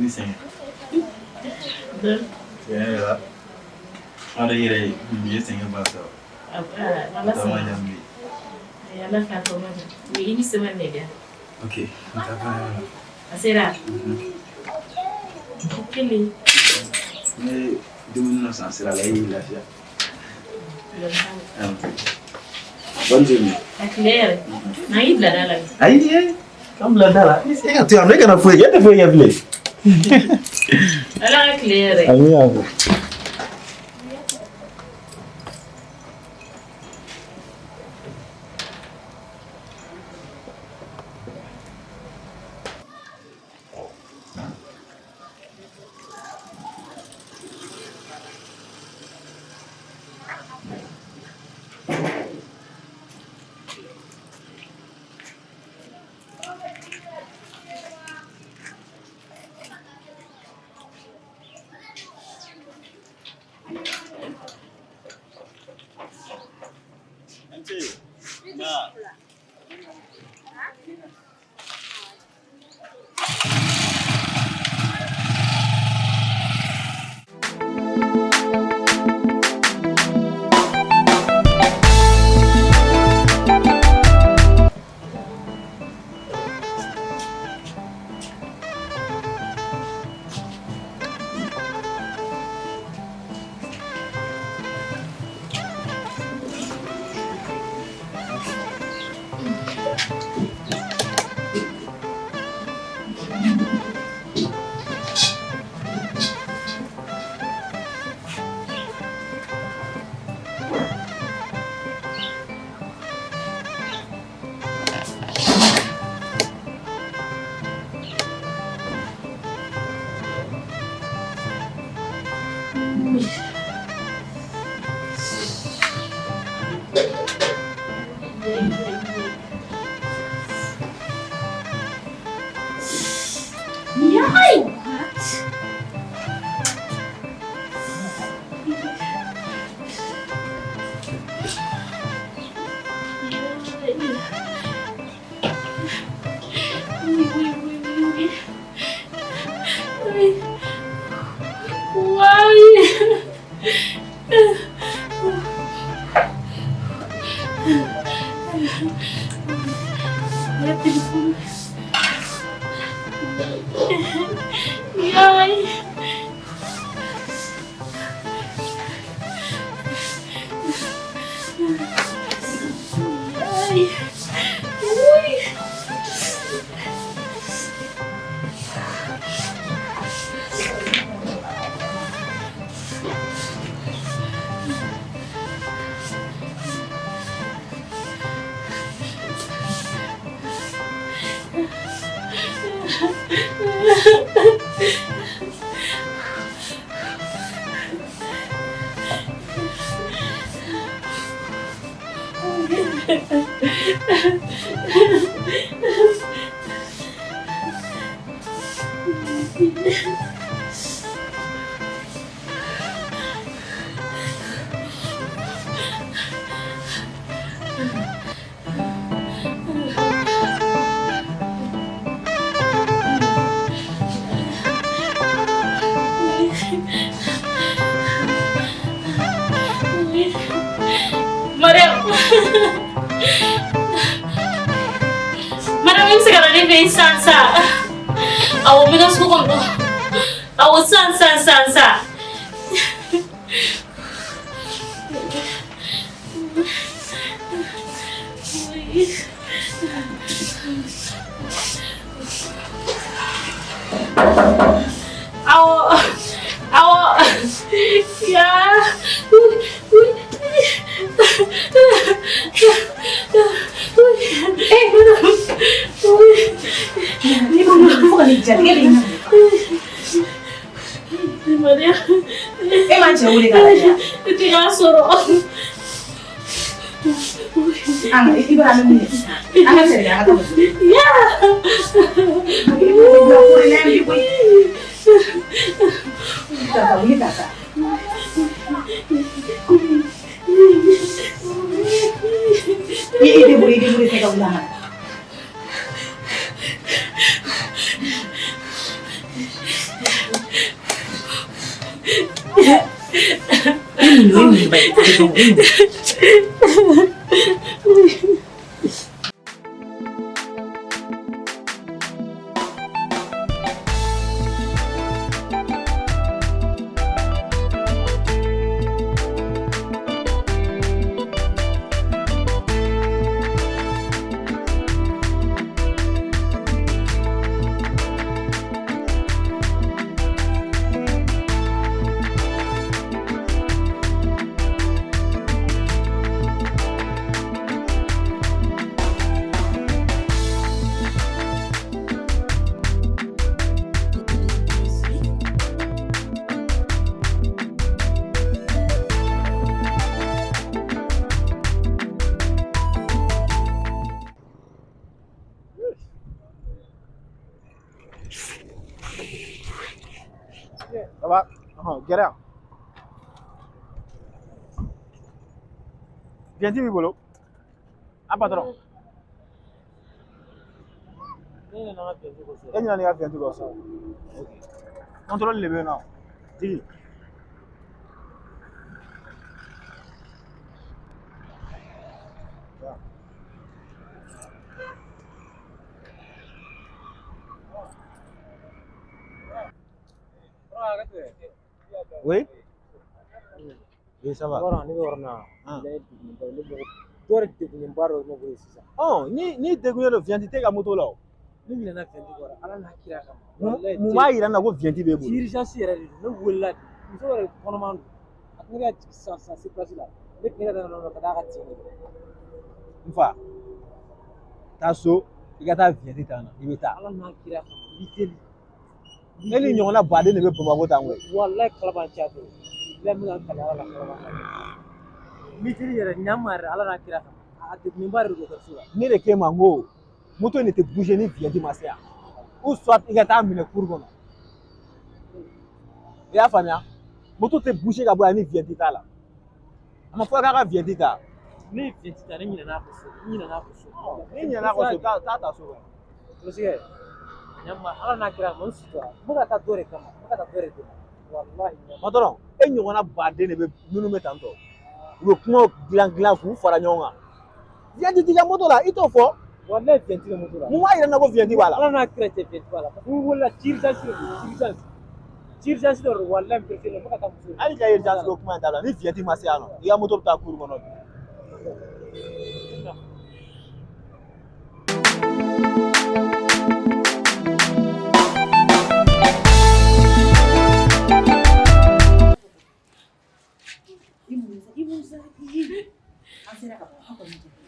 I ni sɛgɛn. Tiɲɛ yɛrɛ la, an yɛrɛ yɛrɛ bi ye sɛgɛn ba sɔrɔ. Ala Tɔ ma sɔnna. jan bilen. Ayi, Ala k'a tɔ ma jan. I ni sɛbɛn de kɛ. Ok, n taa baarayɔrɔ la. A sera. O kelen. N ye dumuni dɔ san sira la, e y'i lafiya. Ah, ok. Bonne journée. A tile yɛrɛ. N'an y'i bila da la. Ayi, k'an bila da la. E ka to yan nɔ, e kana foyi kɛ, e tɛ foyi kɛ bilen. Ala ka tile yɛrɛ. Ami y'a fɔ. Oui, oui, oui, oui, oui. Oui. Why? Ya telefon. Yay. Yay. Oui. Mariam. Mariam, i bɛ se ka na ne fɛ yen sisan sisan. Awɔ, n bɛ ka sugu kɔnɔ. Awɔ, sisan sisan sisan sisan. Awɔ, awɔ. Ya. Ni ko fo ka nin jatigɛ de ɲini. Mariam. E ma cɛ wele k'a lajɛ. I tɛ k'a sɔrɔ. An ka i b'a an bɛ mun kɛ sisan? An ka fɛɛrɛ kɛ an ka taa muso. Ya. I bɛ koyi. Karisa wuli karisa. I débrouille, i débrouille fɛ ka wuli an ka taa. I muɲu, i muɲu ba ye, a bɛ ban, i muɲu. Ça va? Gɛrɛ yan. Vignette b'i bolo? An patron. E ɲinɛ n'i ka vignette kɔ so. Contrôle de bɛ yen nɔ. Jigin. Oui? Oui, ça va. Yɔrɔ ne bɛ yɔrɔ min na, Ah. ne degunnenba ne mɔgɔ dɔw yɛrɛ degunnenba dɔ ne bolo sisan. Ɔ, ni degunnen don, vignette t'e ka moto la o. Ne ɲinɛna vignette kɔ Ala n'a kira kama. Mun b'a yira n na ko vignette b'e bolo? Urgence yɛrɛ de don, ne wulila de. Muso yɛrɛ kɔnɔman don. A tun bɛ ka jigin sisan sisan sur place la. Ne tun bɛ ka taa ka taa ka tin. N fa, taa so, i ka taa vignette ta na, i bɛ taa. Ala n'a kira kama, n b'i deli. Ne ni ɲɔgɔnna baden de bɛ Bamakɔ tan koyi. Walayi kalabanciya tɛ. Bilahi n bɛ ka n kali Ala la kalabanciya tɛ. N b'i deli yɛrɛ ɲa n ma yɛrɛ Ala n'a kira kama. A degunnenba de don dɔgɔtɔrɔso la. Ne de k'e ma n ko moto in de tɛ bouger ni vignette ma se yan. Ou soit i ka taa minɛ cour kɔnɔ. I y'a faamuya? Moto tɛ bouger ka bɔ yan ni vignette t'a la. A ma fɔ k'a ka vignette ta. Ne ye vignette ta, ne ɲinɛna a kɔ so. N ɲinɛna a kɔ so. N'i ɲinɛna kɔ so, taa ta so kɔnɔ. Kulusike, ɲa n ma Ala n'a kira kama n sutura. N bɛ ka taa dɔ de kama, n bɛ ka taa dɔ de dɛmɛ. Walahi ɲa n ma. Patron, e ɲɔgɔnna baden de bɛ minnu bɛ tan tɔ. U bɛ kumaw dilan dilan k'u fara ɲɔgɔn kan. Vignette t'i ka moto la, i t'o fɔ. Walahi vignette bɛ moto la. Mun b'a yira n na ko vignette b'a la? Ala n'a kira cɛ vignette b'a la. Parce que n wulila urgence de don, urgence. Urgence de don, walahi n pressé n bɛ ka taa muso. Hali ka urgence ko kuma in dabila, ni vignette ma se yan nɔ, i ka moto bɛ taa cour kɔnɔ bi. I muɲu sa, i muɲu sa. Ii, an sera ka ban, an kɔni jɛra.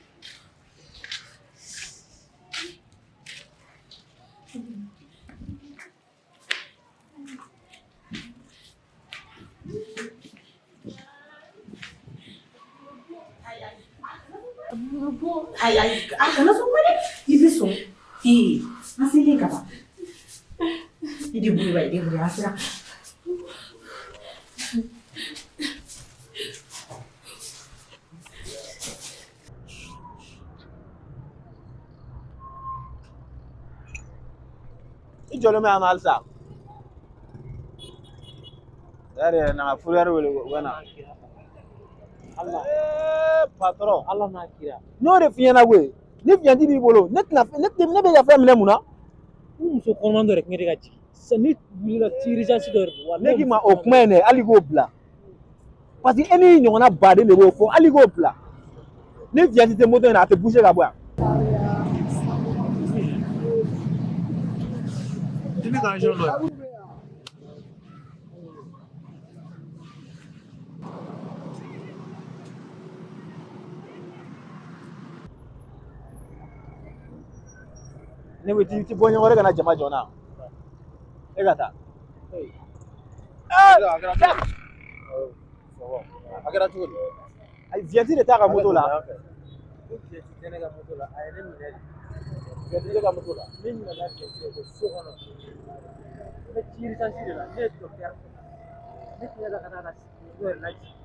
Ayi, ayi, a kana sɔn ma dɛ. I bɛ sɔn. Ee, an selen ka ban. I débrouille, wa, i débrouille, an sera. I jɔlen bɛ yan nɔ halisa. Yɛrɛ na ka fourrière wele u ka na. Ala Patron. Ala n'a kira. N'o de f'i ɲɛna koyi, ni vignette b'i bolo, ne tɛna ne tɛ ne bɛ ka fɛn minɛ mun na? N muso kɔnɔman dɔ de tun bɛ ka jigin. Sisan ne wulila urgence dɔ de don. Walahi Ne k'i ma o kuma in dɛ, hali k'o bila. Parce que e ni ɲɔgɔnna baden de b'o fɔ, hali k'o bila. Ni vignette tɛ moto in na, a tɛ bouger ka bɔ yan. Ne ka agent dɔ ye. Ne ko i ti bɔ ɲɔgɔn wɛrɛ ka na jama jɔ n na. E ka taa. A kɛra cogo di? Ayi, vignette de t'a ka moto la. Ko vignette tɛ ne ka moto la, a ye ne minɛ de. Vignette t'e ka moto la. Ne ɲinɛna vignette de kɔ so kɔnɔ. N bɛ urgence de la, ne ye docteur. Ne tun bɛ ka taa ka muso yɛrɛ lajigin.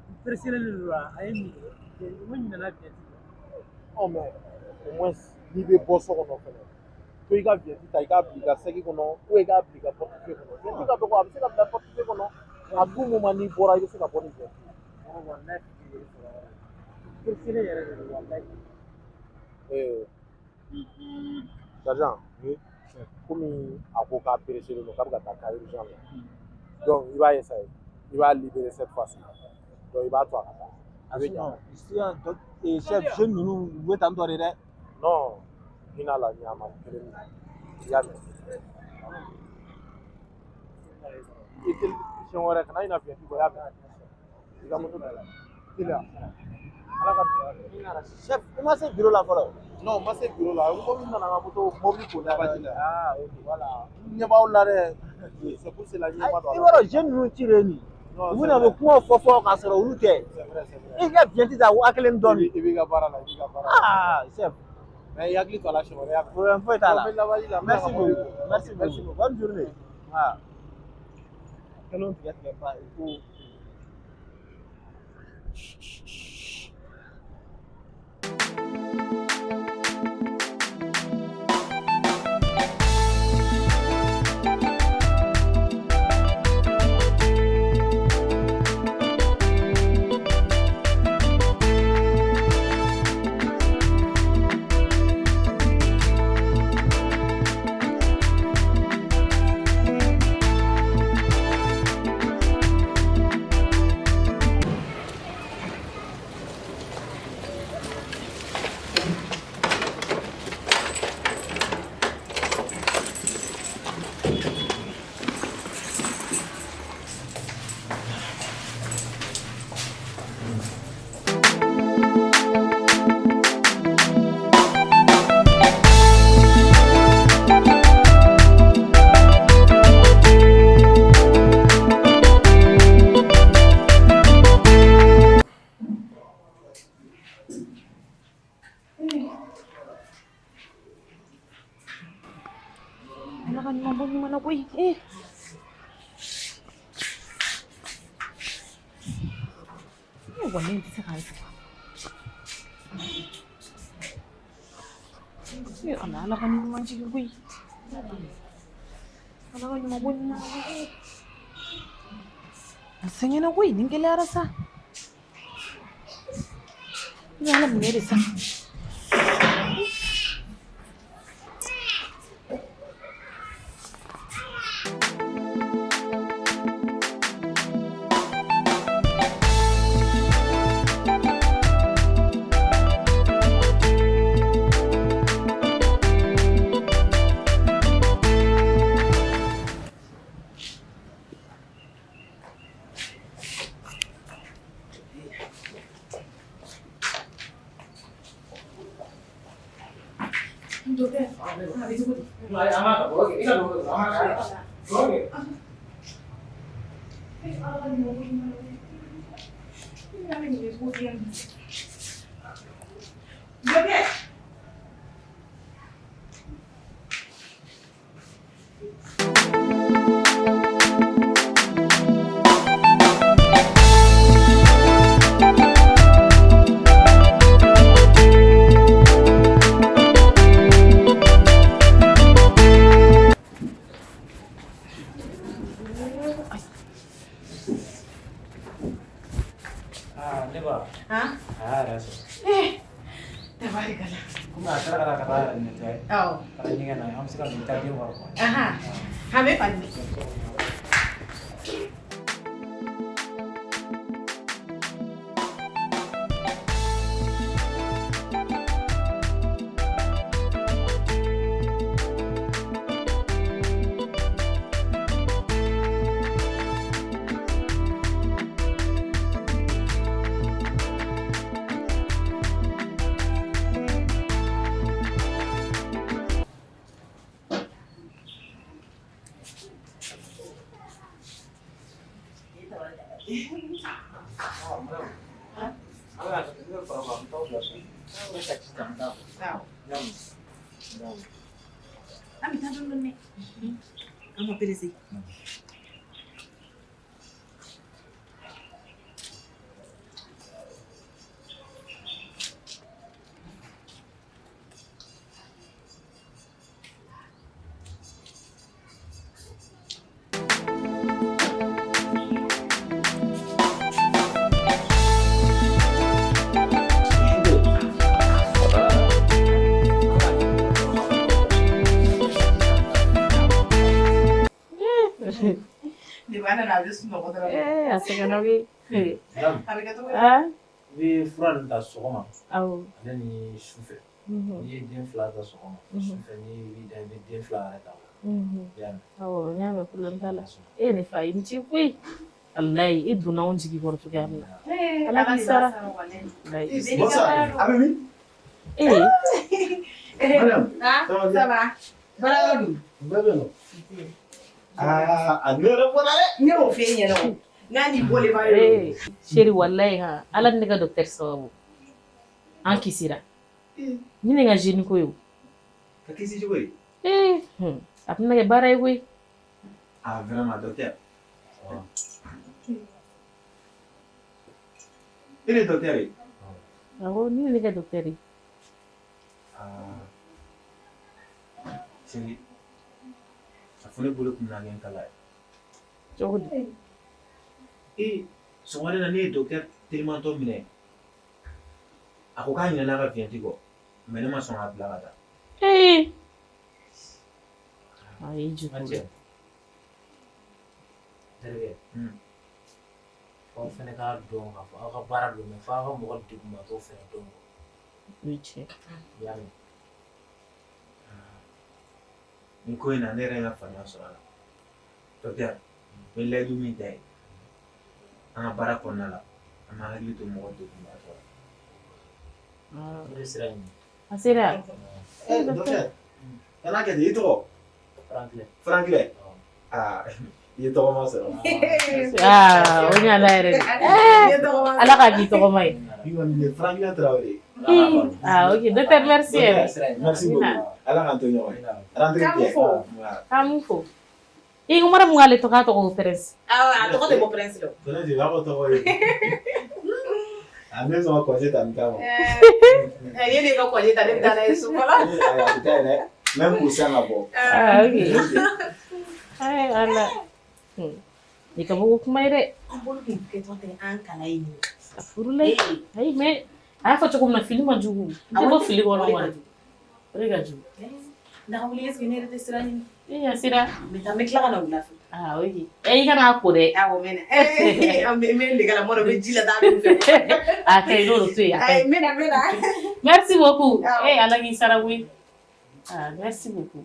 N pressé de don a ye n minɛ. N ɲinɛna vignette kɔ. Ɔ mais au moins n'i bɛ bɔ so kɔnɔ fɛnɛ, to i ka vignette ta i k'a bila i ka sɛki kɔnɔ ou i k'a bila i ka portefeuille kɔnɔ. Vignette ka dɔgɔ, a bɛ se ka bila portefeuille kɔnɔ. À tout moment n'i bɔra i bɛ se ka bɔ ni vignette ye. Walayi pereselen yɛrɛ de don walayi. Sergent, komi a ko k'a pressé don k'a bɛ ka taa cas urgent la. Donc i b'a essayer, i b'a libérer cette fois-ci. Donc i b'a to a ka taa. A bɛ ɲa. Sisan chef, jeune ninnu u bɛ tan tɔ de dɛ. Non, hinɛ la ɲama kelen na. I y'a mɛn. I tɛ siɲɛ wɛrɛ kana ɲina vignette kɔ, i y'a mɛn. I ka moto bila. Teliya. Ala ka nɔgɔya kɛ. Chef, i ma se bureau la fɔlɔ. Non, n ma se bureau la. Mobili nana n ka moto mobili ko lavage la. Ah, ok. Voilà. N ɲɛ b'aw la dɛ. C'est pour cela n ɲɛ ma don a I la. b'a dɔn jeune ninnu ci de ye nin ye. Non, U c'est bɛna u vrai. bɛ kumaw fɔ fɔ k'a sɔrɔ olu tɛ. C'est vrai, c'est vrai. I ka vignette ta 5000 dɔɔni. I b'i ka baara la, i b'i ka baara la. Ah, chef, Mais i hakili to a la siɲɛ wɛrɛ, i y'a mɛn. problème foyi t'a la. N bɛ lavage la, n bɛna Merci ka mobili beaucoup. ko. Merci Merci beaucoup. Bonne journée. Ah. Nkalon tigɛ tigɛ ba ko. Ala ka ɲuman bɔ ɲuman na koyi. Ne walayi n tɛ se k'an sigi. Ala ala ka ɲuman jigin koyi. Ala ka ɲuman bɔ ɲuman na koyi. N sɛgɛnna koyi, nin gɛlɛyara sa. I bɛ Ala minɛ de sa. Ah, ne ba. Han? A y'a yɛrɛ sɔrɔ. Tabarikala. Komi a taara ka taa yɛrɛ nettoyer. Awɔ. Taara ɲɛgɛn na, an bɛ se ka don taa den kɔrɔ quoi. Ahan. A bɛ falen. An bɛ taa dɔɔnin dɔɔnin dɛ. An ma perese. A nana, a bɛ sunɔgɔ dɔrɔn. Ee, a sɛgɛnna koyi. Ee. Madame, A bɛ kɛ cogo di? Ah, i bɛ fura ninnu ta sɔgɔma awɔ. ale ni sufɛ. N'i ye den fila ta sɔgɔma, sufɛ n'i b'i da, i bɛ den fila yɛrɛ ta. I y'a mɛn? Awɔ, n y'a mɛn, problème t'a la. E ne fa, i ni ce koyi. Walayi, e donna anw jigi kɔrɔ cogoya min na. Ee, Ala k'i de b'a sara. sara walayi. Walayi. Bonsoir. A bɛ min? Ee, Mariam, Ah, ça va bien? ça va. Baara dun? Bɛɛ bɛ yen nɔ. Aa, a ne yɛrɛ bɔra dɛ. Ne y'o f'e ɲɛna o. N'a ni bɔlen ba ye. Ee, chérie, walayi han, Ala ni ne ka docteur sababu. An kisira. Ni ne ka jeune ko ye o. Ka kisi cogo di? Ee, hun, a tɛna kɛ baara ye koyi. Ah, vraiment, docteur. E de ye docteur ye? Awɔ, ni ne ka docteur ye. Ah. Chérie, a fɔ ne bolo kun bɛna kɛ n kala ye. Cogo di? Ee, sɔgɔmada in na ne ye docteur telimantɔ minɛ. A ko k'a ɲinɛna a ka vignette kɔ. Mais ne ma sɔn k'a bila ka taa. Ee. A y'i N jugu ka dɛ. cɛ. Terikɛ. Aw fɛnɛ k'a dɔn k'a fɔ aw ka baara don, mais fo aw ka mɔgɔ degunbatɔ fɛnɛ dɔn. O ye tiɲɛ. I y'a mɛn? Nin ko in na, ne yɛrɛ ye n ka faamuya sɔrɔ a la. Docteur, n bɛ layidu min ta ye, an ka baara kɔnɔna la, an b'an hakili to mɔgɔ degunbatɔ la. Ah, O de sira in ye. A sera yan. Eh, docteur, kan'a kɛ ten, i tɔgɔ? Franklin. Franklin. Awɔ. Ah, i ye tɔgɔma sɔrɔ. Aa, o ɲana yɛrɛ de. Ne tɔgɔ Ala k'a k'i tɔgɔma ye. I kɔni ye Franklin Traoré. Ah, ok. Docteur, merci yɛrɛ. Merci beaucoup. Ala k'an to ɲɔgɔn ye. Rentrez K'an bien. fo. Voilà. K'an mun fo? I ko mara mun k'ale tɔgɔ, k'a tɔgɔ ko Prince. Awɔ, a tɔgɔ tɛ bɔ Prince la. Prince, i b'a fɔ tɔgɔ ye. A ne sɔn ka congé ta nin kama. Ɛɛ, ne de ka congé ta, ne bɛ taa n'a ye so fɔlɔ. Ayi, a tɛ taa yen dɛ. Même k'u san ka bɔ. Ah, ok. Ay, Ala. Ni ka bɔ kuma ye dɛ. An bolo kun kɛtɔ tɛ an kala ye nin ye. A furula ye. Ayi, mais a y'a fɔ cogo min na, fili ma jugu. N tɛ bɔ fili kɔnɔ kɔni. O de ka jugu. N'a wuli, est-ce que ne yɛrɛ tɛ sira ɲini? E ya sira. N bɛ taa, n bɛ tila ka na wula fɛ. Ah, ok. E i kana ko dɛ. Awɔ, n bɛ na. An bɛ n bɛ n dege a la, mɔdɔ bɛ ji la taa min fɛ. A ka ɲi, n'o to yen. A ka Ayi, ɲi. n bɛ na, n bɛ na. Merci beaucoup. Awɔ. Eh, Ala k'i sara koyi. Ah, merci beaucoup.